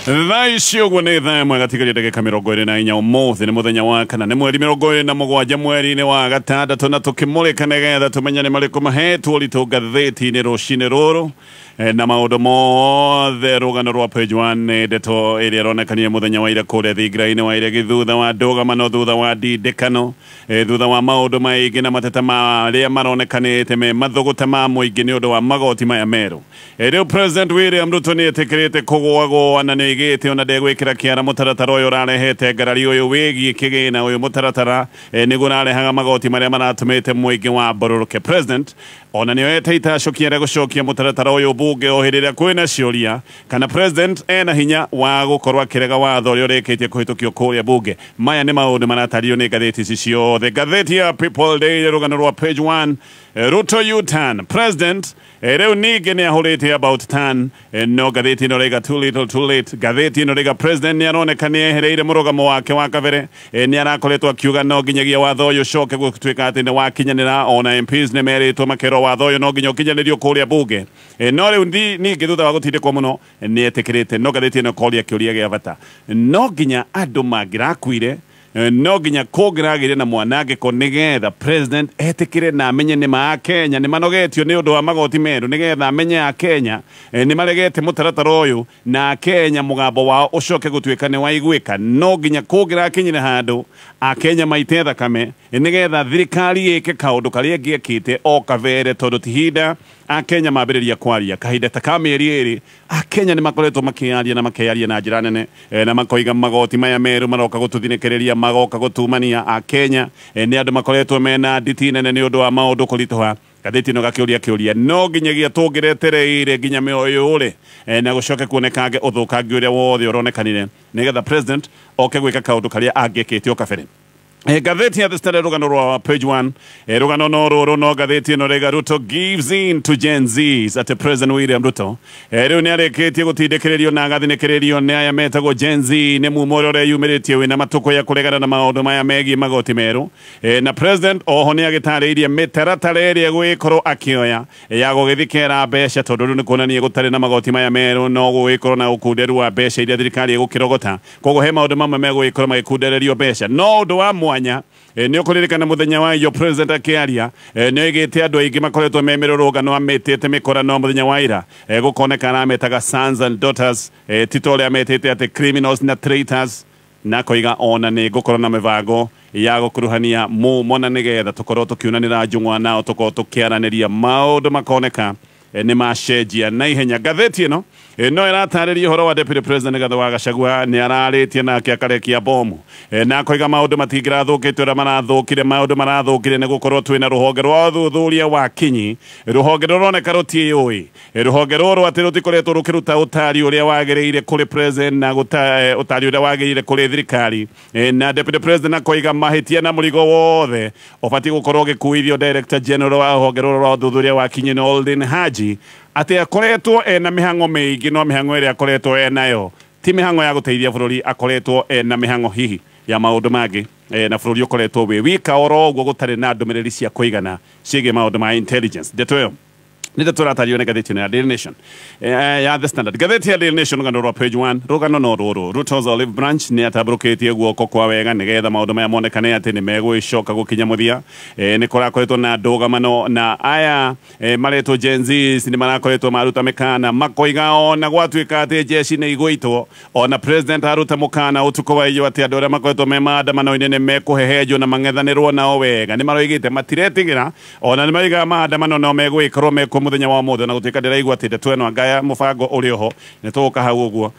Thaa ici ũguo nĩ thaa 1 gatigaria ndagĩka 24. Ũmũthĩ nĩ mũthenya wa kana, nĩ mweri 27 mweri-inĩ wa gatandatũ, na tũkĩmũrĩka nĩgetha tũmenye nĩ marĩkũ mahetwo ũritũ ngathĩti-inĩ rũcinĩ rũrũ na maũndũ mothe. Rũgano rwa page 1 nĩ ndeto ĩrĩa ĩronekanire mũthenya wa ira kũrĩa thingira-inĩ wa Iregi, thutha wa ndũgamano, thutha wa ndindĩkano, thutha wa maũndũ maingĩ na mateta marĩa maronekanĩte me mathũgũta ma mũingĩ nĩ ũndũ wa magoti maya merũ. Rĩu President William Ruto nĩ etĩkĩrĩte kũgũagũa na nĩ oigĩte ona ndegwĩkĩra kĩara mũtaratara ũyũ ũrarehete ngarari ũyũ wĩgiĩ kĩgĩna. Ũyũ mũtaratara nĩguo ũrarehaga magoti marĩa maratũmĩte mũingĩ wa mbororoke. President ona nĩ oete itacũkia rĩa gũcokia mũtaratara ũyũ bunge o hĩndĩ ĩrĩa kwĩna ciũria kana president ena hinya wa gũkorwo akĩrega watho ũrĩa ũrĩkĩtie kũhĩtũkio kũrĩa bunge. Maya nĩ maũndũ maratario nĩ ngathĩti ici ciothe. Ngathĩti ya People Daily, rũgano rwa page 1, Ruto U-turn. President rĩu ningĩ nĩ ahũrĩte about turn, no ngathĩti ĩno rĩga too little too late. Ngathĩti ĩno rĩga president nĩ aroneka nĩ ehereire mũrũgamo wake wa kabere. Nĩ arakoretwo akiuga no nginyagia watho ũyũ ũcoke gũtuĩka atĩ nĩ wakinyanĩra. Ona MPs nĩ merĩtwo makerwo watho ũyũ no nginya ũkinyanĩrio kũrĩa bunge, no rĩu ningĩ thutha wa gũtindĩkwo mũno nĩ etĩkĩrĩte. No ngathĩti ĩno ĩkoria kĩũria gĩa bata: no nginya andũ mangĩrakuire, no nginya kũngĩragĩire na mwanangĩko nĩgetha president etĩkĩre na amenye nĩ ma Kenya nĩ manogetio nĩ ũndũ wa magoti merũ, nĩgetha amenye a Kenya nĩ maregete mũtaratara ũyũ na Kenya mũgambo wao ũcoke gũtuĩka nĩ waiguĩka? No nginya kũngĩrakinyire handũ Akenya maite thakame nĩgetha thirikari ĩke kaũndũ karĩa ĩngĩekĩte o kabere? Tondũ ti hinda Akenya mambĩrĩria kwaria, kahinda ta ka mĩeri 2 Akenya nĩ makoretwo makĩaria na makearia na njĩra nene, na makoiga magoti maya merũ maroka gũtũthinĩkĩrĩria, magoka gũtumania Akenya. Nĩ andũ makoretwo mena nditi nene nĩ ũndũ wa maũndũ kũritũha. Ngathĩti ĩno gakĩũria kĩũria: no nginyagia tũngĩretereire nginya mĩoyo yũre, na gũcoke kuonekange ũthũkangi ũrĩa wothe ũronekanire nĩgetha president oke gwĩka kaũndũ karĩa angĩkĩte o kabere? Ngathĩti ya The Standard, rũgano rwa page 1, rũgano no rũrũ, no ngathĩti ĩno rĩga Ruto gives in to Gen Zs, atĩ President William Ruto rĩu nĩ arĩkĩtie gũtindĩkĩrĩrio na agathinĩkĩrĩrio nĩ aya metagwo Gen Z, nĩ mumo ũrĩa ũreyumĩrĩtie wĩna matukũ ya kũregana na maũndũ maya megiĩ magoti merũ. Na president oho nĩ agĩtarĩirie mĩtaratara ĩrĩa egũgĩkorwo akĩoya ya gũgĩthikera mbeca, tondũ rĩu nĩ kuonania gũtarĩ na magoti maya merũ no gũgĩkorwo na ũkunderu wa mbeca iria thirikari ĩgũkĩrogota. Koguo he maũndũ mamwe megũgĩkorwo magĩkundererio mbeca. No ũndũ wa mwanya, nĩ ũkũririkana mũthenya wa iyo president akĩaria, nĩ oigĩte andũ aingĩ makoretwo me mĩrũrũngano amĩtĩte mĩkora, no mũthenya wa ira gũkoneka arametaga sons and daughters, ti ta ũrĩa ametĩte atĩ criminals na traitors, na koiga ona nĩ ngũkorwo na mĩbango ya gũkuruhania mumo na nĩgetha tũkorwo tũkiunanĩra njũng'wa nao, tũkorwo tũkĩaranĩria, maũndũ makoneka nĩ macenjia na ihenya. Ngathĩti ĩno no ĩratarĩria ũhoro wa Deputy President Rigathĩ wa Gachagua. Nĩ ararĩtie nake akarekia bomu, na akoiga maũndũ matingĩrathũkĩte ũrĩa marathũkire. Maũndũ marathũkire nĩ gũkorwo twĩna rũhonge rwa ũthuthuria wa kinyi, rũhonge rũroneka rũtiĩũĩ, rũhonge rũrũ atĩ rũtikoretwo rũkĩruta ũtari ũrĩa wagĩrĩire kũrĩ president na ũtari ũrĩa wagĩrĩire kũrĩ thirikari. Na Deputy President akoiga mahĩtia na mũrigo wothe ũbatiĩ gũkorwo ũgĩkuithio Director General wa rũhonge rũrũ rwa ũthuthuria wa kinyi, Noordin Haji, atĩ akoretwo ena mĩhang'o mĩingĩ, no mĩhang'o ĩrĩa akoretwo enayo ti mĩhang'o ya gũteithia bũrũri, akoretwo ena mĩhang'o hihi ya maũndũ mangĩ, na bũrũri ũkoretwo wĩ wika oro ũguo gũtarĩ na ndũmĩrĩri cia kũigana ciĩgiĩ maũndũ ma intelligence. Ndeto ĩyo nĩ ndeto ĩratario nĩ ngathĩti ĩno ya Daily Nation, ya The Standard. Ngathĩti ya Daily Nation, rũgano rwa page 1, rũgano no rũrũ: Ruto's Olive Branch. Nĩ atambũrũkĩtie guoko kwa wega nĩgetha maũndũ maya monekane atĩ nĩ megũgĩcoka gũkinya mũthia. Nĩ kũrakoretwo na ndũgamano na aya maretwo Gen Zs nĩ marakoretwo maruta mĩkana, makoiga ona gwatuĩka atĩ jeshi nĩ igũitwo, ona president aruta mũkana ũtukũ wa iyo atĩ andũ arĩa makoretwo me maandamano-inĩ nĩ mekũhehenjwo na mang'ethanĩrwo nao wega, nĩ maroigĩte matiretigĩra. Ona nĩ maroiga maandamano no megũgĩkorwo mekuo mũthenya wa ũmũthĩ, na gũtuĩka ndĩraigua atĩ ndeto ĩno anga ya mũbango ũrĩ oho nĩ tũgũka hau ũguo.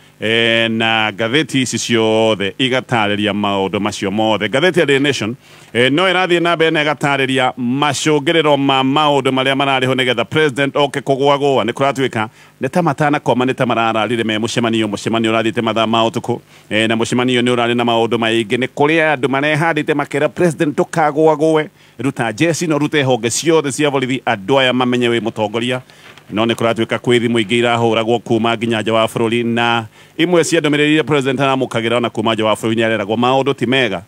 Na ngathĩti ici ciothe igatarĩria maũndũ macio mothe. Ngathĩti ya Daily Nation no ĩrathiĩ na mbere na ĩgatarĩria macũngĩrĩro ma maũndũ marĩa mararĩho nĩgetha president oke kũgũagũa. Nĩ kũratuĩka nĩ ta matanakoma, nĩ ta marararire me mũcemanio, mũcemanio ũrathiĩte mathaa ma ũtukũ, na mũcemanio nĩ ũrarĩ na maũndũ maingĩ. Nĩ kũrĩ andũ marehandĩte makera president ndũkagũagũe, ruta jeci no rute honge ciothe cia borithi, andũ aya mamenye wĩ mũtongoria. No nĩ kũratuĩka kwĩ thimũ ingĩ irahũragwo kuma nginya nja wa bũrũri, na imwe cia ndũmĩrĩri iria president aramũkagĩra ona kuma nja wa bũrũri nĩ areragwo maũndũ ti mega,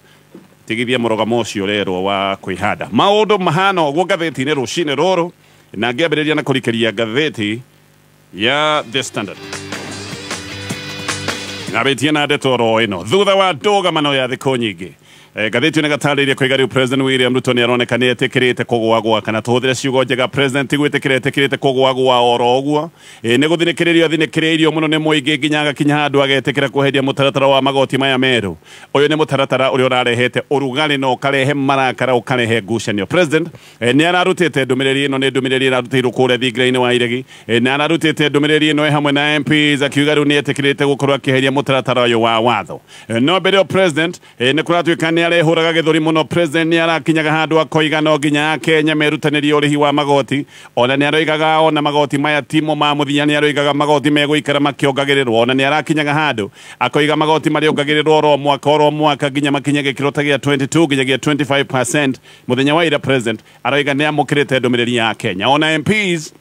tigithia mũrũgamo ũcio ũrerwo wa kwĩhanda. Maũndũ mahana ũguo ngathĩti-inĩ rũcinĩ rũrũ, na ngĩambĩrĩria na kũrikĩria ngathĩti ya The Standard. Ngabetie na ndeto ro ĩno thutha wa ndũgamano ya thikũ nyingĩ. Ngathĩti ĩno ĩgatarĩria koiga rĩu President William Ruto nĩ aroneka nĩ etĩkĩrĩte kũgũagũa, kana tũhũthĩre ciugo njega, President gwĩtĩkĩra etĩkĩrĩte kũgũagũa oro ũguo. Nĩ gũthinĩkĩrĩrio athinĩkĩrĩirio mũno nĩ mũingĩ nginya agakinya handũ agetĩkĩra kweheria mũtaratara wa magoti maya merũ. Ũyũ nĩ mũtaratara ũrĩa ũrarehete ũrugarĩ na ũkarehe marakara, ũkarehe ngucanio. President nĩ ararutĩte ndũmĩrĩri ĩno, nĩ ndũmĩrĩri ĩrarutĩirwo kũrĩa thingira-inĩ wa Iregi, na ararutĩte ndũmĩrĩri ĩno hamwe na MPs akiuga rĩu nĩ etĩkĩrĩte gũkorwo akĩeheria mũtaratara ũyũ wa watho. No mbere President nĩ kũratuĩka nĩ arehũraga gĩthũri mũno. President nĩ arakinyaga handũ akoiga no nginya Akenya merutanĩrie ũrĩhi wa magoti, ona nĩ aroigaga ona magoti maya timo ma mũthia, nĩ aroigaga magoti megũikara makĩongagĩrĩrwo, ona nĩ arakinyaga handũ akoiga magoti marĩongagĩrĩrwo oro mwaka nginya makinye gĩkĩro ta gĩa 22 nginyagia 25%. Mũthenya wa ira President aroiga nĩ amũkĩrĩte ndũmĩrĩri ya Kenya, ona MPs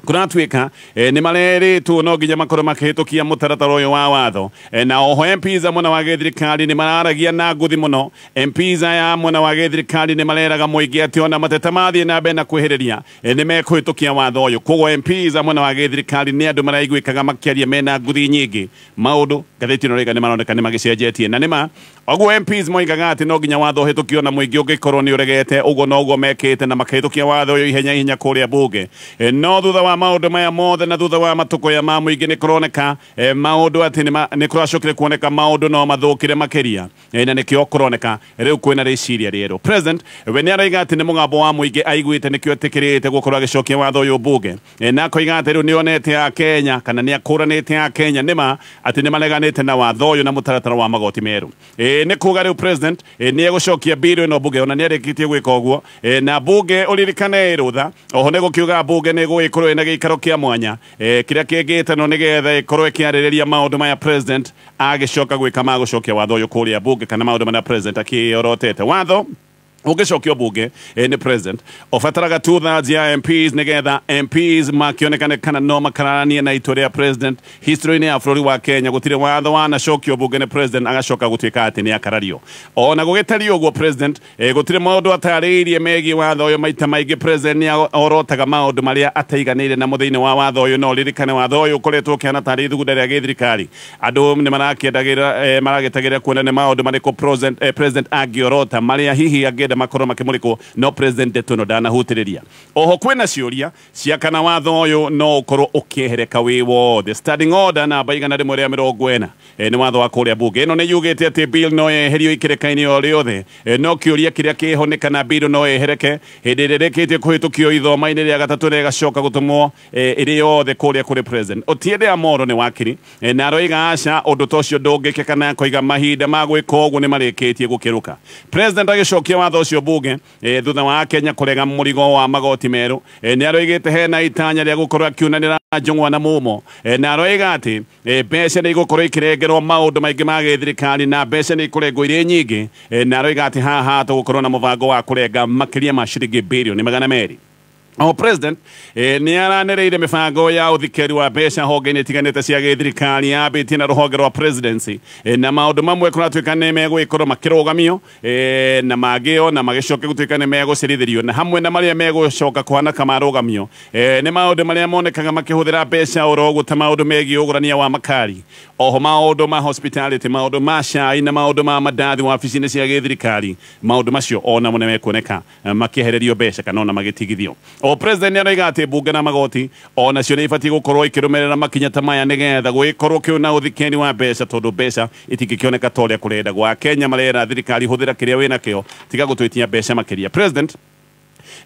kũratuĩka nĩ marerĩtwo no nginya makorwo makĩhĩtũkia mũtaratara ũyũ wa watho. Na oho MPs a mwena wa gĩthirikari nĩ mararagia na nguthi mũno. MPs aya mwena wa gĩthirikari nĩ mareraga mũingĩ atĩ ona mateta mathiĩ na mbere na kwĩhĩrĩria, nĩ mekũhĩtũkia watho ũyũ. Koguo MPs a mwena wa gĩthirikari nĩ andũ maraiguĩkaga makĩaria mena nguthi nyingĩ. Maũndũ ngathĩti ĩno rĩga nĩ maroneka nĩ magĩcenjetie, na nĩma ũguo MPs moigaga atĩ no nginya watho ũhĩtũkio na mũingĩ ũngĩkorwo nĩ ũregete, ũguo noguo mekĩte na makĩhĩtũkia watho ũyũ ihenya ihenya kũrĩa bunge. No thutha wa maũndũ maya mothe na thutha wa matukũ ya ma mũingĩ nĩ kũroneka maũndũ atĩ nĩ kũracokire kuoneka maũndũ no mathũkire makĩria, na nĩkĩo kũroneka rĩu kwĩna rĩciria rĩerũ. President we nĩ araiga atĩ nĩ mũgambo wa mũingĩ aiguĩte, nĩkĩo etĩkĩrĩte gũkorwo agĩcokia watho ũyũ bunge, na akoiga atĩ rĩu nĩonete Akenya kana nĩ akũranĩte Akenya nĩma atĩ nĩ mareganĩte na watho ũyũ na mũtaratara wa magoti merũ. Nĩ kuga rĩu President nĩ egũcokia bill ĩno bunge, ona nĩ arĩkĩtie gwĩka ũguo, na bunge ũririkane rũtha oho nĩ gũkiuga bunge nĩ gũgĩkorwo ĩna gĩikaro kĩa mwanya kĩrĩa kĩngĩtanwo nĩgetha ĩkorwo ĩkĩarĩrĩria maũndũ maya President agĩcoka gwĩka ma gũcokia watho ũyũ kũrĩa bunge, kana maũndũ marĩa President akĩorotete. Watho ũngĩcokio bunge nĩ President ũbataraga 2/3 ya MPs nĩgetha MPs makĩonekane kana no makararanie na itua rĩa President. History-inĩ ya bũrũri wa Kenya gũtirĩ watho wanacokio bunge nĩ President agacoka gũtuĩka atĩ nĩ akarario. Ona gũgĩtario ũguo President gũtirĩ maũndũ atarĩirie megiĩ watho ũyũ. Maita maingĩ President nĩ orotaga maũndũ marĩa ataiganĩire namo thĩinĩ wa watho ũyũ, no ririkane watho ũyũ ũkoretwo ũkĩhana tarĩ ithugunda rĩa gĩthirikari. Andũ nĩ marakĩendagĩra maragĩtagĩra kuona nĩ maũndũ marĩkũ President angĩorota marĩa hihi angĩenda makorwo makĩmũrĩkwo, no President ndeto ĩno ndanahutĩrĩria. Oho kwĩna ciũria cia kana watho ũyũ no ũkorwo ũkĩehereka wĩ wothe. Standing order namba 140 nĩ watho wa kũrĩa bunge ĩno nĩ yugĩte atĩ bill no yeherio ikĩrĩka-inĩ o rĩothe, no kĩũria kĩrĩa kĩho nĩ kana bill no yehereke hĩndĩ ĩrĩa ĩrĩkĩtie kũhĩtũkio ithoma-inĩ rĩa gatatũ na ĩgacoka gũtũmwo ĩrĩ yothe kũrĩa kũrĩ President. Otiende Amollo nĩ wakiri, na aroiga aca ũndũ ta ũcio ndũngĩkĩka, na akoiga mahinda ma gwĩka ũguo nĩ marĩkĩtie gũkĩrũka. President agĩcokia watho ũcio bunge thutha wa Kenya kũrega mũrigo wa magoti merũ, nĩ aroigĩte hena itanya rĩa gũkorwo akiunanĩra njũng'wa na mumo, na aroiga atĩ mbeca nĩ igũkorwo ikĩrengerwo maũndũ maingĩ ma gĩthirikari na mbeca nĩ ikũrengwo irĩ nyingĩ, na aroiga atĩ haha tũgũkorwo na mũbango wa kũrenga makĩria ma ciringi birioni 200. O President nĩ aranereire mĩbango ya ũthikeri wa mbeca honge-inĩ itiganĩte cia gĩthirikari yambĩtie na rũhonge rwa presidency, na maũndũ mamwe kũratuĩka nĩ megũgĩkorwo makĩrũgamio, na mangĩ ona magĩcoke gũtuĩka nĩ megũcirithĩrio, na hamwe na marĩa megũcoka kũhana marũgamio nĩ maũndũ marĩa monekaga makĩhũthĩra mbeca oro ũguo ta maũndũ megiĩ ũgũrania wa makari, oho maũndũ ma hospitality, maũndũ ma cai na maũndũ ma mandathi wabici-inĩ cia gĩthirikari. Maũndũ macio onamo nĩ mekuoneka makĩehererio mbeca kana ona magĩtigithio. O President nĩ aroiga atĩ bunge na magoti onacio nĩ ibatiĩ gũkorwo ikĩrũmĩrĩra makinya ta maya nĩgetha gũgĩkorwo kĩna ũthikeni wa mbeca, tondũ mbeca itingĩkĩoneka ta ũrĩa kũrendagwo. Akenya marera thirikari hũthĩra kĩrĩa wĩnakĩo, tiga gũtwĩtia mbeca makĩria. President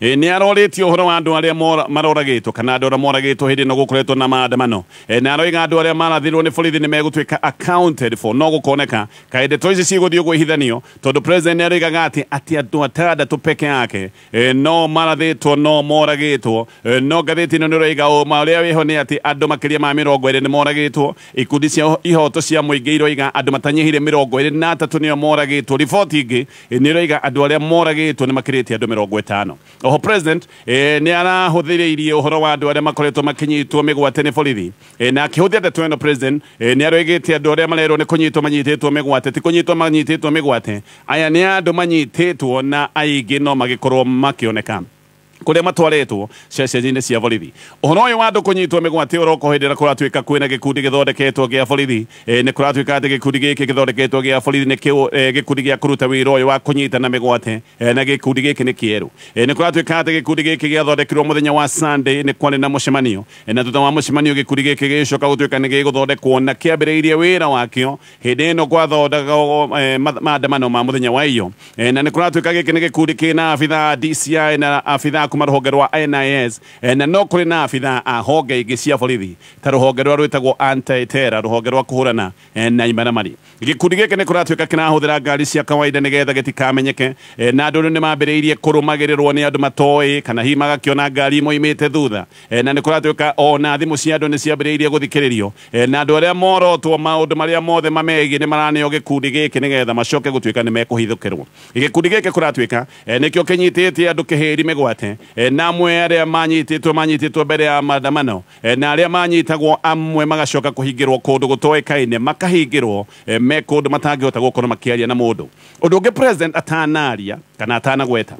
nĩ arorĩtie ũhoro wa andũ arĩa maroragĩtwo kana andũ arĩa moragĩtwo hĩndĩ ĩno gũkoretwo na maandamano, na aroiga andũ arĩa marathirwo nĩ borithi nĩ megũtuĩka accounted for, no gũkoneka kaĩ ndeto ici cigũthiĩ ũguo ihithanio, tondũ President nĩ aroigaga atĩ andũ atandatũ peke yake no marathĩtwo no moragĩtwo, no ngathĩti ĩno nĩ ĩroiga ũma ũrĩa wĩho nĩ atĩ andũ makĩria ma 20 nĩ moragĩtwo. Ikundi cia ihoto cia mũingĩ iroiga andũ matanyihire 23 nĩo moragĩtwo. Riboti ingĩ nĩ ĩroiga andũ arĩa moragĩtwo nĩ makĩrĩtie andũ 50. Oho President nĩ arahũthĩrĩirie ũhoro wa andũ arĩa makoretwo makĩnyitwo mĩgwate nĩ borithi, na akĩhũthia ndeto ĩno President nĩ aroigĩte andũ arĩa marerwo nĩ kũnyitwo manyitĩtwo mĩgwate ti kũnyitwo manyitĩtwo mĩgwate, aya nĩ andũ manyitĩtwo na aingĩ no magĩkorwo makĩoneka. Kuria matwaretwo ceceni-inĩ cia borithi. Ũhoro ũyũ wa andũ kũnyitwo mĩgwate ũroko hĩndĩ ĩrĩa kũratuĩka kwĩna gĩkundi gĩthondeketwo gĩa borithi. Nĩ kũratuĩka atĩ gĩkundi gĩkĩ gĩthondeketwo gĩa borithi nĩ gĩkundi gĩa kũruta wĩra ũyũ wa kũnyitana mĩgwate, na gĩkundi gĩkĩ nĩ kĩerũ. Nĩ kũratuĩka atĩ gĩkundi gĩkĩ gĩathondekirwo mũthenya wa Sunday, nĩ kwarĩ na mũcemanio, na thutha wa mũcemanio gĩkundi gĩkĩ gĩgĩcoka gũtuĩka nĩ gĩgũthondekwo na kĩambĩrĩirie wĩra wakĩo hĩndĩ ĩno gwathondekagwo maandamano ma mũthenya wa iyo. Na nĩ kũratuĩka gĩkĩ nĩ gĩkundi kĩna abithaa DCI na abithaa kuma rũhonge rwa NIS, na no kũrĩ na abithaa a honge ingĩ cia borithi ta rũhonge rwa rwĩtagwo anti-terror, rũhonge rwa kũhũrana na imaramari. Gĩkundi gĩkĩ nĩ kũratuĩka kĩrahũthĩra ngari cia kawaida nĩgetha gĩtikamenyeke, na andũ rĩu nĩ mambĩrĩirie kũrũmagĩrĩrwo nĩ andũ matoĩ kana hihi magakĩona ngari moimĩte thutha, na nĩ kũratuĩka ona thimũ cia andũ nĩ ciambĩrĩirie gũthikĩrĩrio, na andũ arĩa morotwo maũndũ marĩa mothe mamegiĩ nĩ maraneo gĩkundi gĩkĩ nĩgetha macoke gũtuĩka nĩ mekũhithũkĩrwo. Gĩkundi gĩkĩ kũratuĩka nĩkĩo kĩnyitĩte andũ kĩhĩri mĩgwate, na amwe arĩa manyitĩtwo mbere ya maandamano, na arĩa manyitagwo amwe magacoka kũhingĩrwo kũndũ gũtoĩkaine, makahingĩrwo me kũndũ matangĩhota gũkorwo makĩaria na mũndũ. Ũndũ ũngĩ president atanaria kana atanagweta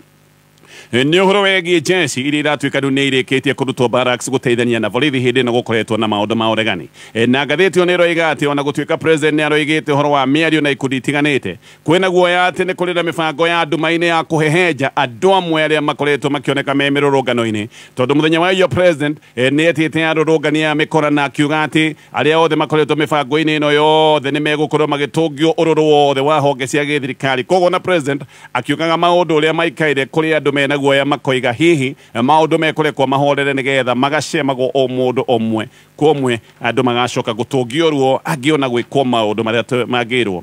nĩ ũhoro wĩgiĩ jeshi iria iratuĩka rĩu nĩ irĩkĩtie kũrutwo barracks gũteithania na borithi hĩndĩ ĩno gũkoretwo na maũndũ ma ũregani. Na ngathĩti ĩyo nĩ ĩroiga atĩ ona gũtuĩka president nĩ aroigĩte ũhoro wa mĩario na ikundi itiganĩte, kwĩna guoya atĩ nĩ kũrĩ na mĩbango ya nduma-inĩ ya kũhehenja andũ amwe arĩa makoretwo makĩoneka me mĩrũrũngano-inĩ, tondũ mũthenya wa iyo president nĩ etĩte arũrũngani a mĩkora na akiuga atĩ arĩa othe makoretwo mĩbango-inĩ ĩno yothe nĩ megũkorwo magĩtũngio ũrũrũ wothe wa honge cia gĩthirikari. Koguo na president akiugaga maũndũ ũrĩa maikaire kũrĩ andũ mena guoya makoiga hihi maũndũ mekũrekwo mahorere nĩgetha magacemagwo o mũndũ ũmwe kwa ũmwe, andũ magacoka gũtũngio ruo angĩ ona gwĩkwo maũndũ marĩa mangĩrwo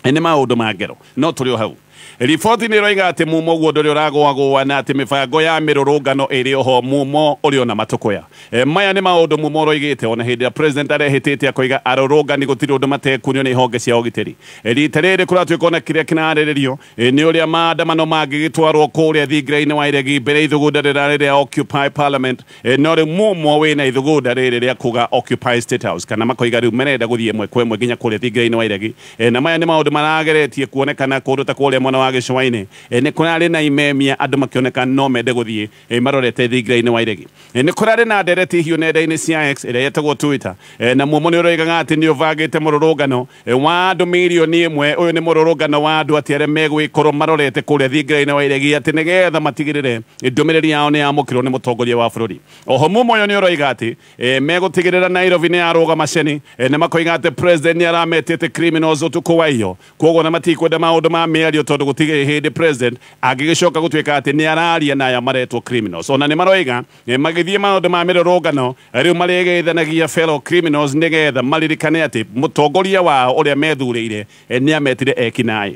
nĩ maũndũ ma ngero. No tũrĩ o hau, riboti nĩ ĩroiga atĩ mumo guo ndũrĩ ũragũagũa na atĩ mĩbango ya mĩrũrũngano ĩrĩ oho mumo ũrĩ ona matũkũya. Maya nĩ maũndũ mumo ũroigĩte ona hĩndĩ ĩrĩa president arehĩtĩte akoiga arũrũngani gũtirĩ ũndũ matekunio nĩ honge cia ũgitĩri. Rita rĩrĩ kũratuĩka ona kĩrĩa kĩrarĩrĩrio nĩ ũrĩa maandamano mangĩgĩtwarwo kũrĩa thingira-inĩ wa iregi mbere ithugunda rĩrarĩ rĩa Occupy Parliament. No rĩu mumo wĩna ithugunda rĩrĩ rĩa kuga Occupy State House, kana makoiga rĩu marenda gũthiĩ ĩmwe kwa ĩmwe nginya kũrĩa thingira-inĩ wa iregi. Na maya nĩ maũndũ marageretie kuonekana kũndũ ta kũrĩa mwena wa gĩcũa-inĩ. Nĩ kũrarĩ na imemia andũ makĩoneka no mende gũthiĩ marorete thingira-inĩ wa iregi. Nĩ kũrarĩ na ndereti hiũ nenda-inĩ cia X ĩrĩa ĩtagwo Twitter, na mumo nĩ ũroigaga atĩ nĩ ũbangĩte mũrũrũngano wa andũ 1,000,000. Ũyũ nĩ mũrũrũngano wa andũ atĩ arĩa megwĩkorwo marorete kũrĩa thingira-inĩ wa iregi atĩ nĩgetha matigĩrĩre ndũmĩrĩri yao nĩ yamũkĩrwo nĩ mũtongoria wa bũrũri. Oho mumo ũyũ nĩ ũroiga atĩ megũtigĩrĩra Nairobi nĩ yarũgama ceni, na makoiga atĩ president nĩ arametĩte criminals ũtukũ wa iyo, koguo na matikwenda maũndũ ma mĩario tondũ gũtigĩ hĩndĩ president angĩgĩcoka gũtuĩka atĩ nĩ araria na aya maretwo criminals. Ona nĩ maroiga magĩthiĩ maũndũ ma mĩrũrũngano rĩu marĩgeithanagia fellow criminals nĩgetha maririkane atĩ mũtongoria wao ũrĩa methurĩire nĩ ametire ekinaĩ.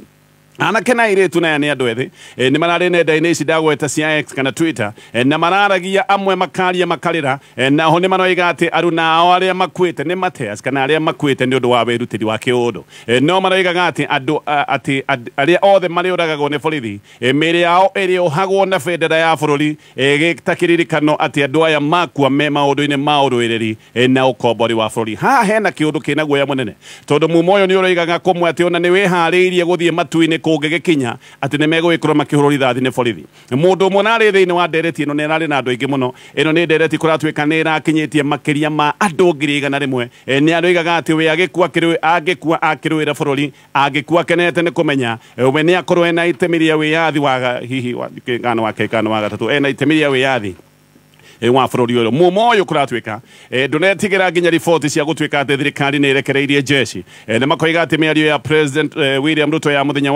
Anake na airĩtu naya nĩ andũ ethĩ, nĩ mararĩ nenda-inĩ ici ndagweta cia X kana Twitter, na mararagia amwe makaria makarĩra, naho nĩ maroiga atĩ aruna ao arĩa makuĩte nĩ mateas kana arĩa makuĩte nĩ ũndũ wa wĩrutĩri wa kĩũndũ. No maroigaga atĩ andũ atĩ arĩa othe marĩũragagwo nĩ borithi, mĩĩrĩ yao ĩrĩohagwo na bendera ya bũrũri, ta kĩririkano atĩ andũ aya makua me maũndũ-inĩ ma ũrũĩrĩri na ũkombori wa bũrũri. Haha hena kĩũndũ kĩna guoya mũnene tondũ mumo ũyũ nĩ ũroigaga kũmwe atĩ ona nĩ wĩharĩirie gũthiĩ matu-inĩ kũngĩgĩkinya atĩ nĩ megũgĩkorwo makĩhũrwo rithathi nĩ borithi. Mũndũ ũmwe narĩ thĩinĩ wa ndereti ĩno nĩ ararĩ na andũ aingĩ mũno. Ĩno nĩ ndereti kũratuĩka nĩ ĩrakinyĩtie makĩria ma andũ 100,000. Nĩ aroigaga atĩ we agĩkua angĩkua akĩrũĩra bũrũri, angĩkua akenete nĩ kũmenya we nĩ akorwo ena itemi rĩa wĩyathi wa hihi kana wa kerĩ kana wa gatatũ, ena itemi rĩa wĩyathi wa bũrũri ũyũ. Mumo ũyũ kũratuĩka ndũnetigĩra nginya riboti cia gũtuĩka atĩ thirikari nĩ ĩrekereirie jeshi, na makoiga atĩ mĩario ya president William Ruto ya mũthenya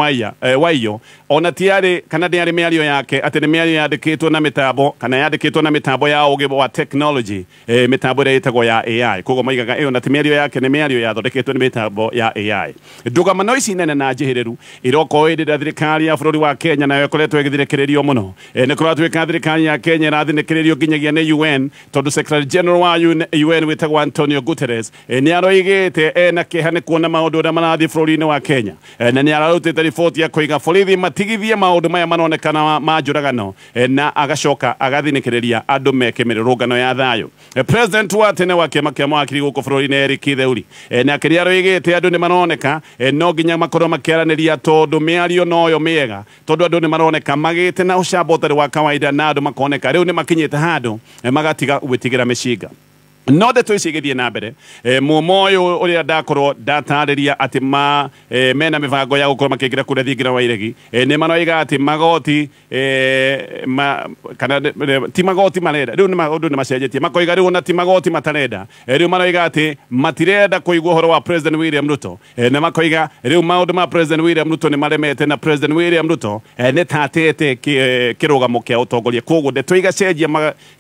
wa iyo ona tiarĩ kana ndĩarĩ mĩario yake, atĩ nĩ mĩario yandĩkĩtwo na mĩtambo kana yandĩkĩtwo na mĩtambo ya ũgĩ wa technology, mĩtambo ĩrĩa ĩtagwo ya AI. Koguo maigaga ĩyo na ti mĩario yake, nĩ mĩario yathondeketwo nĩ mĩtambo ya AI. Ndũgamano ici nene na njĩhĩrĩru iroka o hĩndĩ ĩrĩa thirikari ya bũrũri wa Kenya nayo ĩkoretwo ĩgĩthirekererio mũno. Nĩ kũratuĩka thirikari ya Kenya ĩrathinĩkĩrĩrio nginyagia nĩ UN, tondũ Secretary General wa UN wĩtagwo Antonio Guterres nĩ aroigĩte ena kĩeha nĩ kuona maũndũ ũrĩa marathiĩ bũrũri-inĩ wa Kenya, na nĩ ararutĩte riboti ya kũiga borithi matigithie maũndũ maya maronekana ma njũragano, na agacoka agathinĩkĩrĩria andũ meke mĩrũrũngano ya thayũ. President wa tene wa kĩama kĩa mawakiri gũkũ bũrũri-inĩ Eric Kitheuri nake nĩ aroigĩte andũ nĩ maroneka no nginya makorwo makĩaranĩria, tondũ mĩario noyo mĩega, tondũ andũ nĩ maroneka magĩte na ũcamba ũtarĩ wa kawaida, na andũ makoneka rĩu nĩ makinyĩte handũ magatiga gwĩtigĩra mĩcinga. No ndeto ici igĩthiĩ na mbere, muomo ũyũ ũrĩa ndakorwo ndatarĩria atĩ ma mena mĩbango ya gũkorwo makĩingĩra kũrĩa thingira wa iregi, nĩ maroiga atĩ magoti kana ti magoti marenda rĩu, nĩ maũndũ nĩ macenjetie, makoiga rĩu ona ti magoti matarenda, rĩu maroiga atĩ matirenda kũigua ũhoro wa President William Ruto, na makoiga rĩu maũndũ ma President William Ruto nĩ maremete, na President William Ruto nĩ tatete kĩrũgamo kĩa ũtongoria, koguo ndeto igacenjia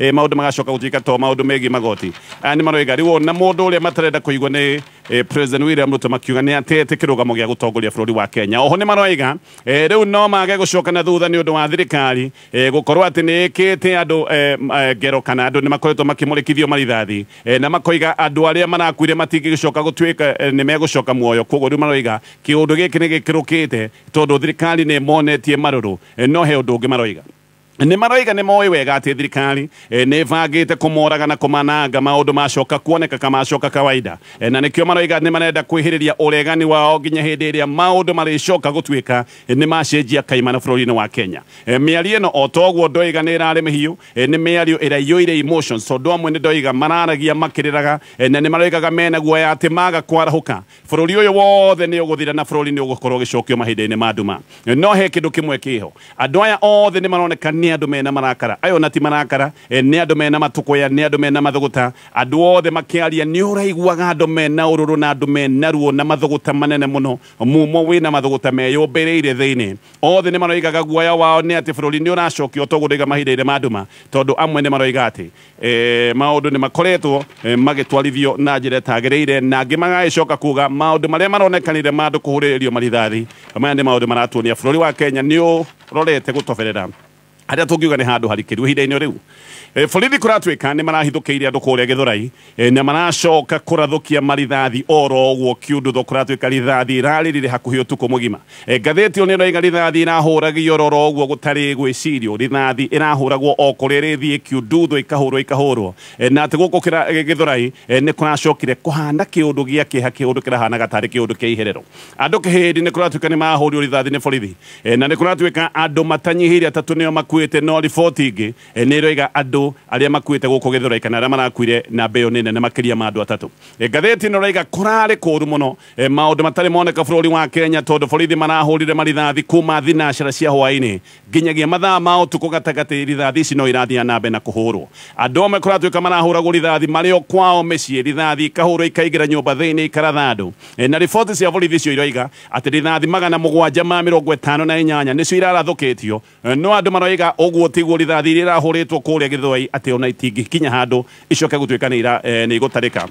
maũndũ magacoka gũtuĩka to maũndũ megiĩ magoti. Nĩ maroiga rĩu na mũndũ ũrĩa matarenda kũigua nĩ President William Ruto, makiuga nĩ atete kĩrũgamo gĩa gũtongoria bũrũri wa Kenya. Oho nĩ maroiga rĩu no mage gũcoka na thutha nĩ ũndũ wa thirikari gũkorwo atĩ nĩ ĩkĩte andũ ngero, kana andũ nĩ makoretwo makĩmũrĩkithio marithathi, na makoiga andũ arĩa marakuire matingĩgĩcoka gũtuĩka nĩ megũcoka muoyo. Koguo rĩu maroiga kĩũndũ gĩkĩ nĩ gĩkĩrũkĩte tondũ thirikari nĩ ĩmonetie marũrũ. No he ũndũ ũngĩ maroiga, nĩ maroiga nĩ moĩ wega atĩ thirikari nĩ ĩbangĩte kũmoraga na kũmananga maũndũ macoka kuoneka kamacoka kawaida, na nĩkĩo maroiga nĩ marenda kwĩhĩrĩria ũregani wao nginya hĩndĩ ĩrĩa maũndũ marĩcoka gũtuĩka nĩ macenjia kaimana bũrũri-inĩ wa Kenya. Mĩario ĩno o toguo ndoiga nĩ ĩrarĩ mĩhiũ, nĩ mĩario ĩraiyũire emotions, tondũ amwe nĩ ndoiga mararagia makĩrĩraga, na nĩ maroigaga mena guoya atĩ maga kwarahũka bũrũri ũyũ wothe nĩ ũgũthira na bũrũri nĩ ũgũkorwo ũgĩcokio mahinda-inĩ ma nduma. No he kĩndũ kĩmwe kĩho, andũ aya othe nĩ maroneka nĩ andũ mena marakara, ayo na ti marakara, nĩ andũ mena matũkũya, nĩ andũ mena mathũgũta, andũ othe makĩaria nĩ ũraiguaga andũ mena ũrũrũ na andũ mena ruo na mathũgũta manene mũno, mumo wĩna mathũgũta meyũmbĩrĩire thĩinĩ. Othe nĩ maroigaga guoya wao nĩ atĩ bũrũri nĩ ũracokio toguo mahinda-inĩ ma nduma, tondũ amwe nĩ maroiga atĩ maũndũ nĩ makoretwo magĩtwarithio na njĩra ĩtagĩrĩire, na angĩ magagĩcoka kuga maũndũ marĩa maronekanire ma andũ kũhũrĩrĩrio marithathi maya nĩ maũndũ maratuonia bũrũri wa Kenya nĩ ũrorete gũtoberera harĩa tũngiuga nĩ handũ harikĩru ihinda-inĩ rĩu. Borithi kũratuĩka nĩ marahithũkĩire andũ kũrĩa Gĩthũrai, na maracoka kũrathũkia marithathi oro ũguo kiundutho, kũratuĩka rithathi irarĩrire hakuhĩ ũtukũ mũgima. Ngathĩti ĩyo nĩ ĩroiga rithathi irahũragio oro ũguo gũtarĩ gwĩcirio, rithathi ĩrahũragwo o kũrĩa ĩrĩthiĩ kiundutho, ikahũrwo ikahũrwo, na atĩ gũkũ Gĩthũrai nĩ kũracokire kũhana kĩũndũ gĩa kĩeha, kĩũndũ kĩrahanaga tarĩ kĩũndũ kĩa iherero. Andũ kĩhĩndi nĩ kũratuĩka nĩ mahũrirwo rithathi nĩ borithi, na nĩ kũratuĩka andũ matanyihĩire atatũ nĩo makuĩte, no riboti ĩngĩ nĩ ĩroiga andũ arĩa makuĩte gũkũ Gĩthũrai kana arĩa marakuire namba ĩyo nĩ nene makĩria ma andũ atatũ. Ngathĩti ĩno ĩroiga kũrarĩ kũũru mũno, maũndũ matarĩ moneka bũrũri wa Kenya, tondũ borithi marahũrire marithathi kuma thinacara cia hwaĩ-inĩ nginyagia mathaa ma ũtukũ gatagatĩ, rithathi ici no irathiĩ na mbere na kũhũrwo. Andũ amwe kũratuĩka marahũragwo rithathi marĩ o kwao mĩciĩ, rithathi ikahũrwo ikaingĩra nyũmba thĩinĩ ikaratha andũ, na riboti cia borithi icio iroiga atĩ rithathi 758 nĩcio irarathũkĩtio, no andũ maroiga ũguo tiguo rithathi iria irahũrĩtwo kũrĩa Gĩthũrai atĩ ona itingĩkinya handũ icoke gũtuĩka nĩ igũtarĩka,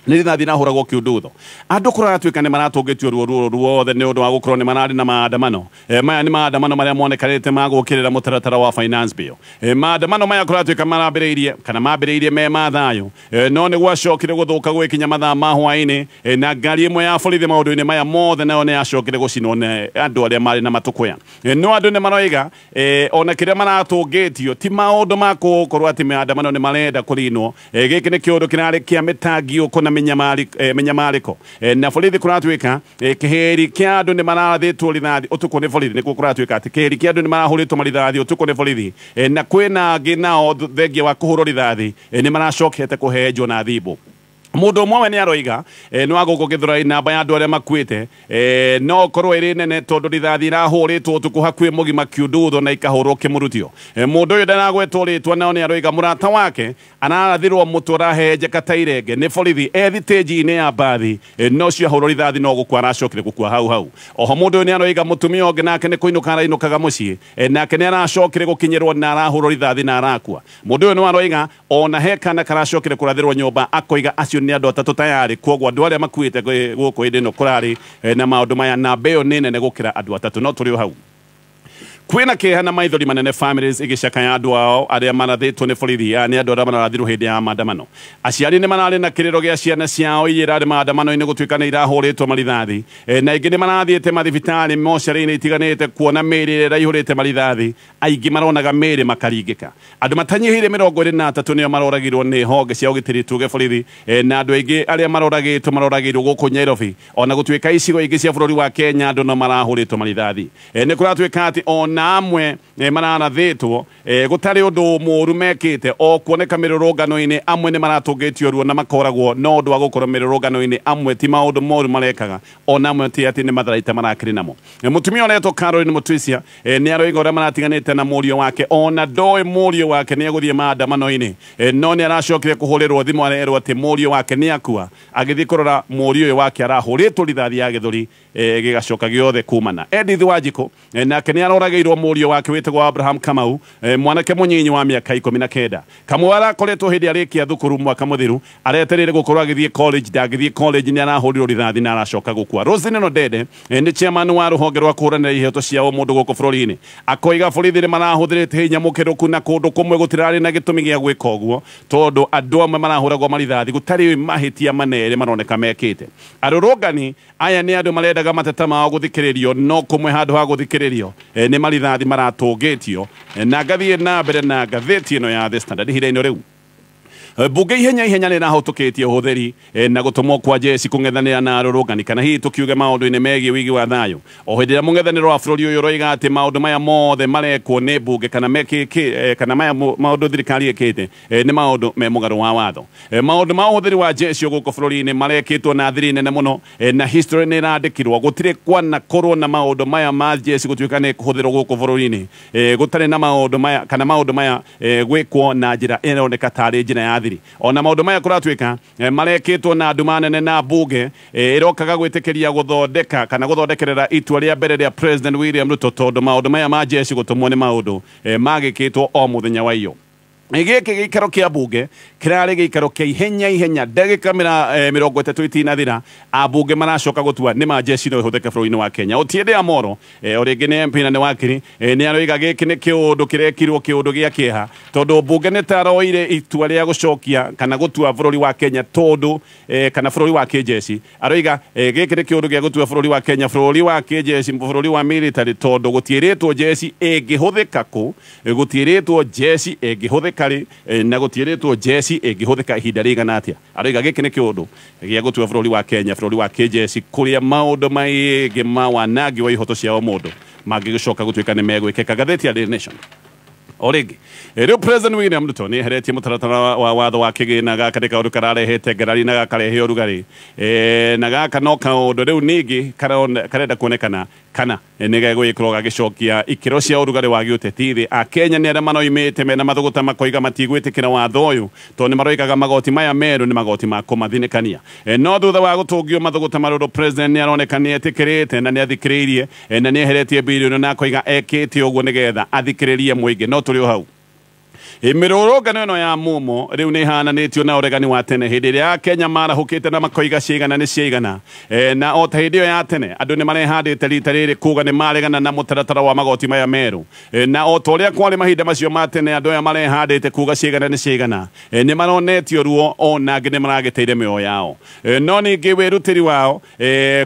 nĩ rithathi irahũragwo kiundutho. Andũ kũratuĩka nĩ maratũngĩtio ruo ruo ruothe nĩ ũndũ wa gũkorwo nĩ mararĩ na maandamano. Maya nĩ maandamano marĩa monekanĩte ma gũũkĩrĩra mũtaratara wa finance bill. Maandamano maya kũratuĩka marambĩrĩirie kana mambĩrĩirie me ma thayũ, no nĩ gwacokire gũthũka gwĩkinya mathaa ma hwaĩ-inĩ, na ngari ĩmwe ya borithi maũndũ-inĩ maya mothe nayo nĩ yacokire gũcinwo nĩ andũ arĩa marĩ na matũkũya. No andũ nĩ maroiga ona kĩrĩa maratũngĩtio ti maũndũ ma gũkorwo atĩ maandamano nĩ marenda kũrinwo. Gĩkĩ nĩ kĩũndũ kĩrarĩ kĩa mĩtangiũko na mĩnyamarĩko, na borithi kũratuĩka kĩhĩri kĩa andũ nĩ marathĩtwo rithathi ũtukũ nĩ borithi, nĩkuo kũratuĩka atĩ kĩhĩri kĩa andũ nĩ marahũrĩtwo marithathi ũtukũ nĩ borithi, na kwĩna angĩ nao thengia wa kũhũrwo rithathi nĩ maracokete kũhenjwo na thimbũ. Mũndũ ũmwe we nĩ aroiga nĩ wa gũkũ Gĩthũrai namba ya andũ arĩa makuĩte no korwo ĩrĩ nene, tondũ rithathi irahũrĩtwo ũtukũ hakuhĩ mũgima kiundutho na ikahũrwo kĩmũrutio. Mũndũ ũyũ ndaragwetwo rĩtwa, nao nĩ aroiga mũrata wake ararathirwo mũtwe ũrahenjeka ta irenge nĩ borithi e thitĩnji-inĩ ya mbathi, no cio ahũrwo rithathi no gũkua aracokire gũkua hau hau. Oho mũndũ ũyũ nĩ aroiga mũtumia ũngĩ nake nĩ kũinũka arainũkaga mũciĩ, nake nĩ aracokire gũkinyĩrwo na arahũrwo rithathi na arakua. Mũndũ ũyũ nĩ aroiga ona he kana karacokire kũrathĩrwo nyũmba, akoiga acio nĩ andũ atatũ tayarĩ, koguo andũ arĩa makuĩte gũkũ hĩndĩ ĩno kũrarĩ na maũndũ maya namba ĩyo nĩ nene gũkĩra andũ atatũ. No tũrĩ o hau. Kwĩna kĩeha na maithori manene families igĩcakaya andũ ao arĩa marathĩtwo nĩ borithi, nĩ andũ arĩa mararathirwo hĩndĩ ya maandamano. Aciari nĩ mararĩ na kĩrĩro gĩa ciana ciao iria irarĩ maandamano-inĩ gũtuĩka nĩ irahũrĩtwo marithathi, na aingĩ nĩ marathiĩte mathibitarĩ mocarĩ-inĩ itiganĩte kuona mĩĩrĩ ĩrĩa ĩraihũrĩte marithathi. Aingĩ maronaga mĩĩrĩ makaringĩka. Andũ matanyihĩire 23 nĩo maroragirwo nĩ honge cia ũgitĩri tuge borithi, na andũ aingĩ arĩa maroragĩtwo maroragĩirwo gũkũ Nairobi, ona gũtuĩka icigo ingĩ cia bũrũri wa Kenya andũ no marahũrĩtwo marithathi. Nĩ kũratuĩka atĩ ona amwe mararathĩtwo gũtarĩ ũndũ mũũru mekĩte, o kuoneka mĩrũrũngano-inĩ amwe nĩ maratũngĩtio ruo na makoragwo no ũndũ wa gũkorwo mĩrũrũngano-inĩ, amwe ti maũndũ moru marekaga, ona amwe ti atĩ nĩ matharaita marakĩrĩ namo. Mũtumia ũretwo Caroline Mutisia nĩ aroiga ũrĩa maratiganĩte na mũriũ wake, ona ndoĩ mũriũ wake nĩ egũthiĩ maandamano-inĩ, no nĩ aracokire kũhũrĩrwo thimũ arerwo atĩ mũriũ wake nĩ akua. Agĩthiĩ kũrora mũriũ ũyũ wake arahũrĩtwo rithathi ya gĩthũri, gĩgacoka gĩothe kumana. Edith Wanjikũ nake nĩ aroragĩirwo mũriũ wake wĩtagwo Abraham Kamau, mwanake mũnyinyi wa mĩaka 19. Kamau arakoretwo hĩndĩ arĩkia thukuru mwaka mũthiru, aretereire gũkorwo agĩthiĩ college, ndangĩthiĩ college nĩ arahũrirwo rithathi na aracoka gũkua. Roselyn Odede nĩ chairman wa rũhonge rwa kũhũranĩra ihoto cia ũmũndũ gũkũ bũrũri-inĩ, akoiga borithi nĩ marahũthĩrĩte hinya mũkĩrũku na kũndũ kũmwe gũtirarĩ na gĩtũmi gĩa gwĩka ũguo, tondũ andũ amwe marahũragwo marithathi gũtarĩ mahĩtia manene maroneka mekĩte. Arũrũngani aya nĩ andũ marendaga mateta mao gũthikĩrĩrio, no kũmwe handũ ha gũthikĩrĩrio nĩ marithathi maratũngĩtio. Na ngathiĩ na mbere na ngathĩti ĩno ya The Standard ihinda-inĩ rĩu. Bunge ihenya ihenya nĩ ĩrahũtũkĩtie ũhũthĩri na gũtũmwo kwa jeshi kũng'ethanĩra na arũrũngani, kana hihi tũkiuge maũndũ-inĩ megiĩ wigi wa thayũ. O hĩndĩ ĩrĩa mũng'ethanĩro wa bũrũri ũyũ ũroiga atĩ maũndũ maya mothe marekwo nĩ bunge kana mekĩke, kana maya maũndũ thirikari ĩkĩte nĩ maũndũ me mũgarũ wa watho. Maũndũ ma ũhũthĩri wa jeshi gũkũ bũrũri-inĩ marekĩtwo na thiri nene mũno, na history nĩ ĩrandĩkirwo. Gũtirĩ kwanakorwo na maũndũ maya ma jeshi gũtuĩka nĩ kũhũthĩrwo gũkũ bũrũri-inĩ, gũtarĩ na maũndũ maya kana maũndũ maya gwĩkwo na njĩra ĩroneka tarĩ njĩra ya thiri. Ona maũndũ maya kũratuĩka marekĩtwo na nduma nene na bunge ĩrokaga gwĩtĩkĩria gũthondeka kana gũthondekerera itua rĩa mbere rĩa President William Ruto, tondũ maũndũ maya ma jeshi gũtũmwo nĩ maũndũ magĩkĩtwo o mũthenya wa iyo. Gĩkĩ gĩikaro kĩa bunge kĩrarĩ gĩikaro kĩa ihenya ihenya, ndagĩka 30 itinathira ambunge maracoka gũtua nĩ ma jeshi no ĩhũthĩke bũrũri-inĩ wa Kenya. Otiende Amoro o rĩngĩ nĩ MP na nĩ wakiri, nĩ aroiga gĩkĩ nĩ kĩũndũ kĩrekirwo kĩũndũ gĩa kĩeha, tondũ bunge nĩ taroire itua rĩa gũcokia kana gũtua bũrũri wa Kenya tondũ kana bũrũri wa kĩjeshi. Aroiga gĩkĩ nĩ kĩũndũ gĩa gũtua bũrũri wa Kenya bũrũri wa kĩjeshi, bũrũri wa military, tondũ gũtiĩrĩtwo jeshi ĩngĩhũthĩka kũ, gũtiĩrĩtwo jeshi ĩngĩhũthĩka rĩ, na gũtiĩrĩtwo jeshi ĩngĩhũthĩka ihinda rĩigana atĩa. Aroiga gĩkĩ nĩ kĩũndũ gĩa gũtua bũrũri wa Kenya bũrũri wa kĩjeshi, kũrĩa maũndũ maingĩ ma wanangi wa ihoto cia ũmũndũ mangĩgĩcoka gũtuĩka nĩ megwĩkĩka. Ngathĩti ya Daily Nation o rĩngĩ, rĩu President William Ruto nĩ eheretie mũtaratara wa watho wa kĩgĩna. Gaka nĩ kaũndũ kararehete ngarari na gakarehe ũrugarĩ, na gaka no kaũndũ rĩu ningĩ karenda kuonekana kana nĩ gegwĩkorwo gagĩcokia ikĩro cia ũrugarĩ wa gĩũteti thĩ. Akenya nĩ arĩa maroimĩte mena mathũgũta makoiga matigwĩtĩkĩra watho ũyũ, tondũ nĩ maroigaga magoti maya merũ nĩ magoti ma kũmathinĩkania. No thutha wa gũtũngio mathũgũta marũrũ, President nĩ aroneka nĩ etĩkĩrĩte na nĩ athikĩrĩirie, na nĩ eheretie bili ĩno, na akoiga ekĩte ũguo nĩgetha athikĩrĩrie mũingĩ. No tũrĩ o hau, mĩrũrũngano ĩno ya mumo rĩu nĩ ĩhananĩtio na ũregani wa tene hĩndĩ ĩrĩa Akenya marahũkĩte na makoiga ciigana nĩ ciigana. Na o ta hĩndĩ ĩyo ya tene andũ nĩ marehandĩte rita rĩrĩ kuga nĩ maregana na mũtaratara wa magoti maya merũ. Na o ta ũrĩa kwarĩ mahinda macio ma tene, andũ aya marehandĩte kuga ciigana nĩ ciigana, nĩ maronetio ruo, ona angĩ nĩ maragĩteire mĩoyo yao. No ningĩ wĩrutĩri wao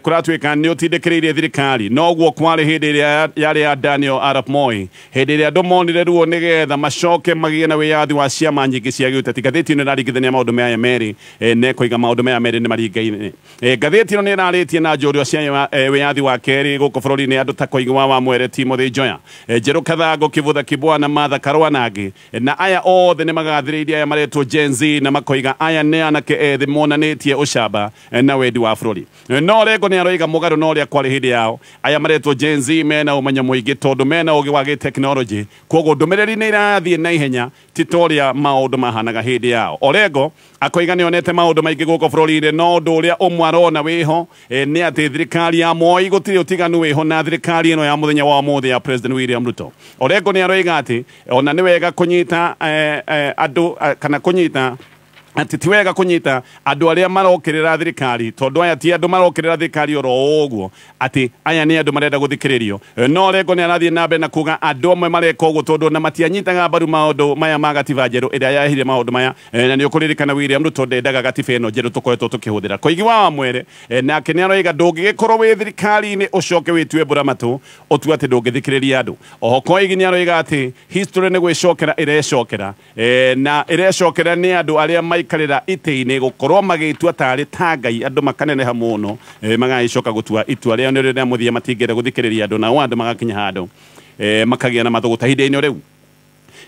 kũratuĩka nĩ ũtindĩkĩrĩirie thirikari, noguo kwarĩ hĩndĩ ĩrĩa yarĩ ya Daniel Arap Moi, hĩndĩ ĩrĩa andũ monire ruo nĩgetha macoke magĩe na wĩyathi wa ciama nyingĩ cia gĩũteti. Ngathĩti ĩno ĩraringithania maũndũ maya merĩ, na ĩkoiga maũndũ maya merĩ nĩ maringaine. Ngathĩti ĩno nĩ ĩrarĩtie na njorua cia wĩyathi wa kerĩ gũkũ bũrũri-inĩ, andũ ta Koigi wa Wamwere, Timothy Njoya, Njerũ Kathango, Kĩbũtha Kĩbwana, Martha Karũa na angĩ. Na aya othe nĩ magathĩrĩirie aya maretwo Gen Z, na makoiga aya nĩ anake ethĩ monanĩtie ũcamba na wendi wa bũrũri. No Orengo nĩ aroiga mũgarũ na ũrĩa kwarĩ hĩndĩ yao, aya maretwo Gen Z mena ũmenyo mũingĩ tondũ mena ũgĩ wa gĩtekinoronjĩ, koguo ndũmĩrĩri nĩ ĩrathiĩ na ihenya ti ta ũrĩa maũndũ mahanaga hĩndĩ yao. Orengo akoiga nĩ onete maũndũ maingĩ gũkũ bũrũri-inĩ, no ũndũ ũrĩa ũmwe arona wĩho nĩ atĩ thirikari ya Moi gũtirĩ ũtiganu wĩho na thirikari ĩno ya mũthenya wa ũmũthĩ ya President William Ruto. Orengo nĩ aroiga atĩ ona nĩ wega kũnyita andũ kana kũnyita Atĩ ti wega kũnyita andũ arĩa marokĩrĩra thirikari, tondũ aya ti andũ marokĩrĩra thirikari oro ũguo, atĩ aya nĩ andũ marenda gũthikĩrĩrio. No Orengo nĩ arathiĩ na mbere na kuga andũ amwe mareka ũguo tondũ na matianyitaga mbaru maũndũ maya ma gatiba njerũ ĩrĩa yahire maũndũ maya. Na nĩ ũkũririkana William Ruto ndendaga gatiba ĩno njerũ tũkoretwo tũkĩhũthĩra. Koigi wa Wamwere nake nĩ aroiga ndũngĩgĩkorwo wĩ thirikari-inĩ ũcoke wĩtue mbura matũ ũtue atĩ ndũngĩthikĩrĩria andũ. Oho Koigi nĩ aroiga atĩ history nĩ gwĩcokera ĩrecokera, na ĩrecokera nĩ andũ arĩa maikarĩra itĩ-inĩ gũkorwo magĩtua tarĩ ta Ngai, andũ makaneneha mũno, magagĩcoka gũtua itua rĩao nĩ rĩrĩa mũthia matingĩenda gũthikĩrĩria andũ, nao andũ magakinya handũ makagĩa na mathũgũta ihinda-inĩ rĩu.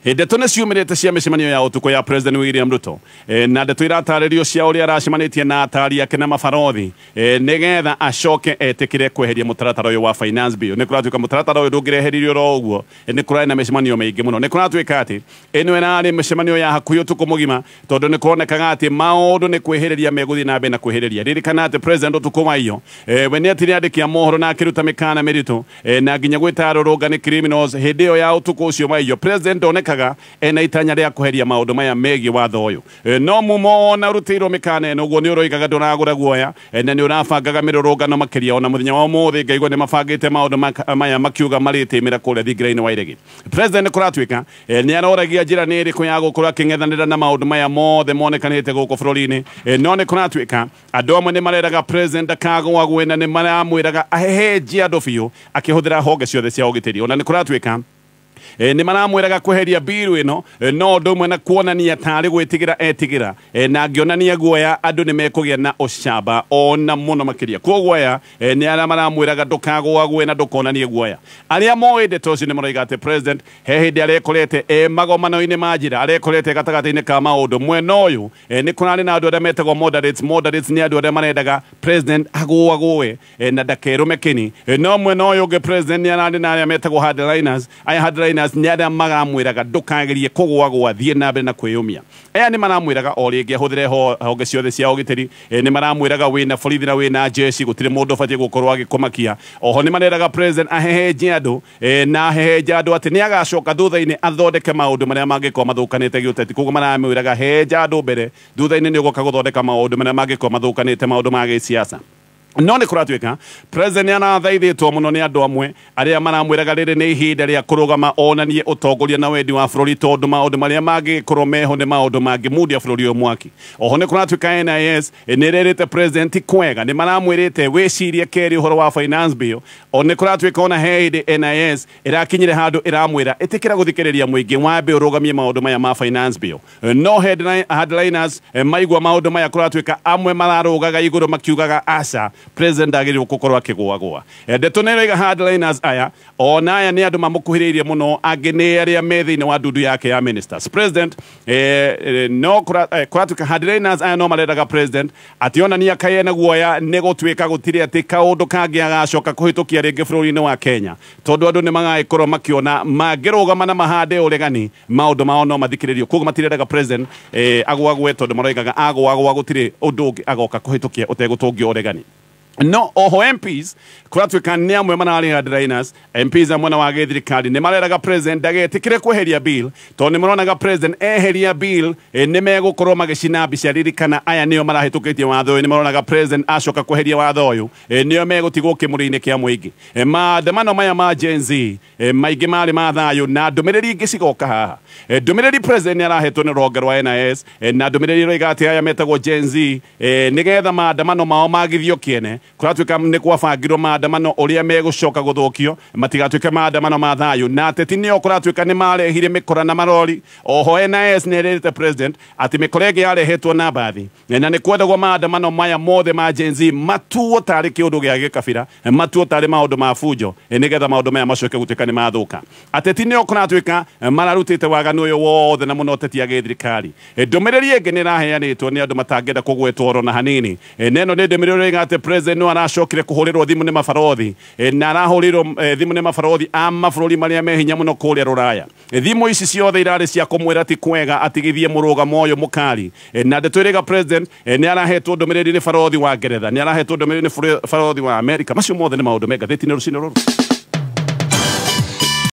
Ndeto nĩ ciumĩrĩte cia mĩcemanio ya ũtukũ ya President William Ruto, na ndeto iratarĩrio cia ũrĩa aracemanĩtie na atari ake na mabarothi, nĩgetha acoke etĩkĩre kweheria mũtaratara ũyũ wa finance bill. Nĩ kũratuĩka mũtaratara ũyũ ndũngĩreheririo oro ũguo, nĩ kũrarĩ na mĩcemanio mĩingĩ mũno. Nĩ kũratuĩka atĩ ĩno ĩrarĩ mĩcemanio ya hakuhĩ ũtukũ mũgima, tondũ nĩ kũronekaga atĩ maũndũ nĩ kwĩhĩrĩria megũthiĩ na mbere na kwĩhĩrĩria. Ririkana atĩ President ũtukũ wa iyo, we nĩ atire andĩki a mohoro na akĩruta mĩkana mĩritũ, na nginya gwĩta arũrũngani criminals hĩndĩ ĩyo ya ũtukũ ũcio wa iyo. President ndonekaga ena itanya rĩa kweheria maũndũ maya megiĩ watho ũyũ. No mumo ona ũrutĩirwo mĩkana ĩno ũguo nĩ ũroigaga ndũragũra guoya, na nĩ ũrabangaga mĩrũrũngano makĩria. Ona mũthenya wa ũmũthĩ ngaigua nĩ mabangĩte maũndũ maya makiuga marĩtĩmĩra kũrĩa thingira-inĩ wa iregi. President kũratuĩka nĩ aroragia njĩra nĩ ĩrĩkũ ya gũkorwo akĩng'ethanĩra na maũndũ maya mothe monekanĩte gũkũ bũrũri-inĩ. No nĩ kũratuĩka andũ amwe nĩ mareraga President ndakagũagwe, na nĩ maramwĩraga ahehenje andũ biũ akĩhũthĩra honge ciothe cia ũgitĩri. Ona nĩ kũratuĩka nĩ maramwĩraga kweheria biru ĩno, no ũndũ ũmwe na kuonania tarĩ gwĩtigĩra etigĩra, na angĩonania guoya andũ nĩ mekũgĩa na ũcamba ona mũno makĩria. Koguo aya nĩ arĩa maramwĩraga ndũkagũagwe na ndũkonanie guoya. Arĩa moĩ ndeto ũcio nĩ maroiga atĩ President he hĩndĩ arekorete magomano-inĩ ma njĩra, arekorete gatagatĩ-inĩ ka maũndũ. Mwena ũyũ nĩ kũrarĩ na andũ arĩa metagwo moderates. Moderates nĩ andũ arĩa marendaga President agũagũe na ndakerũme kĩni. No mwena ũyũ ũngĩ President nĩ ararĩ na arĩa metagwo hardliners. Aya hardliners nĩ arĩa maramwĩraga ndũkagerie kũgũagũa, thiĩ na mbere na kwĩyũmia. Aya nĩ maramwĩraga o rĩngĩ ahũthĩre honge ciothe cia ũgitĩri. Nĩ maramwĩraga wĩna borithi na wĩna jeshi, gũtirĩ mũndũ ũbatiĩ gũkorwo agĩkũmakia. Oho nĩ mareraga President ahehenje andũ, na ahehenje andũ atĩ nĩ agacoka thutha-inĩ athondeke maũndũ marĩa mangĩkorwo mathũkanĩte gĩũteti. Koguo maramwĩraga hehenja andũ mbere, thutha-inĩ nĩ ũgoka gũthondeka maũndũ marĩa mangĩkorwo mathũkanĩte, maũndũ ma gĩsiasa. No nĩ kũratuĩka President nĩ arathaithĩtwo mũno nĩ andũ amwe arĩa maramwĩraga rĩrĩ nĩ ihinda rĩa kũrũgama onanie ũtongoria na wendi wa bũrũri, tondũ maũndũ marĩa mangĩkorwo meho nĩ maũndũ mangĩmundia bũrũri ũyũ mwaki. Oho nĩ kũratuĩka NIS nĩ ĩrerĩte President kwega, nĩ maramwĩrĩte wĩcirie kerĩ ũhoro wa finance bill. O nĩ kũratuĩka ona he hĩndĩ NIS ĩrakinyire handũ ĩramwĩra ĩtĩkĩra gũthikĩrĩria mũingĩ, wambe ũrũgamie maũndũ maya ma finance bill. No headliners maigua maũndũ maya kũratuĩka amwe mararũgaga igũrũ makiugaga aca, President agĩrĩirwo gũkorwo akĩgũagũa. Ndeto nĩ ĩroiga hardliners aya ona aya nĩ andũ mamũkuhĩrĩirie mũno, angĩ nĩ arĩa me thĩinĩ wa ndundu yake ya ministers. President no kũratuĩka hardliners aya no marendaga President atĩ onania kaĩ ena guoya nĩ gũtuĩka gũtirĩ atĩ kaũndũ kangĩ agacoka kũhĩtũkia rĩngĩ bũrũri-inĩ wa Kenya, tondũ andũ nĩ magagĩkorwo makĩona mangĩrũgama na mahande ũregani maũndũ mao no mathikĩrĩrio. Koguo matirendaga President agũagũe, tondũ maroigaga agũagũa gũtirĩ ũndũ ũngĩ agoka kũhĩtũkia ũtegũtũngio ũregani. No oho MPs kũratuĩka nĩ amwe mararĩ hardliners. MPs a mwena wa gĩthirikari nĩ mareraga President ndagetĩkĩre kweheria bill, tondũ nĩ maronaga President eheria bill nĩ megũkorwo magĩcina mbica. Ririkana aya nĩo marahĩtũkĩtie watho ũyũ, nĩ maronaga President acoka kweheria watho ũyũ nĩo megũtigwo kĩmũrĩ-inĩ kĩa mũingĩ. Maandamano maya ma Gen Z maingĩ marĩ ma thayũ, na ndũmĩrĩri ingĩ cigoka haha. Ndũmĩrĩri President nĩ arahetwo nĩ rũhonge rwa NIS, na ndũmĩrĩri ĩroiga atĩ aya metagwo Gen Z nĩgetha maandamano mao magithio kĩene, kũratuĩka nĩ kwabangirwo maandamano ũrĩa megũcoka gũthũkio matigatuĩke maandamano ma thayũ. Na ateti nĩo kũratuĩka nĩ marehire mĩkora na marori. Oho NIS nĩ ĩrĩrĩte President atĩ mĩkora ĩngĩ yarehetwo na mbathi, na nĩ kwendagwo maandamano maya mothe ma Gen Z matuo tarĩ kĩũndũ gĩa gĩkabira, matuo tarĩ maũndũ ma bunjo, nĩgetha maũndũ maya macoke gũtuĩka nĩ mathũka. Ateti nĩo kũratuĩka mararutĩte waganu ũyũ wothe na mũno ateti a gĩthirikari. Ndũmĩrĩri ĩngĩ nĩ ĩraheanĩtwo nĩ andũ matangĩenda kũgwetwo oro na hanini. Neno nĩ ndũmĩrĩri ĩroiga atĩ President no aracokire kũhũrĩrwo thimũ nĩ mabarothi, na arahũrĩrwo thimũ nĩ mabarothi a mabũrũri marĩa me hinya mũno kũrĩa Rũraya. Thimũ ici ciothe irarĩ cia kũmwĩra ti kwega atigithie mũrũgamo ũyũ mũkali. Na ndeto ĩrĩga President nĩ arahetwo ndũmĩrĩri nĩ barothi wa Ngeretha, nĩ arahetwo ndũmĩrĩri nĩ barothi wa Amerika. Macio mothe nĩ maũndũ me ngathĩti-inĩ rũcinĩ rũrũ.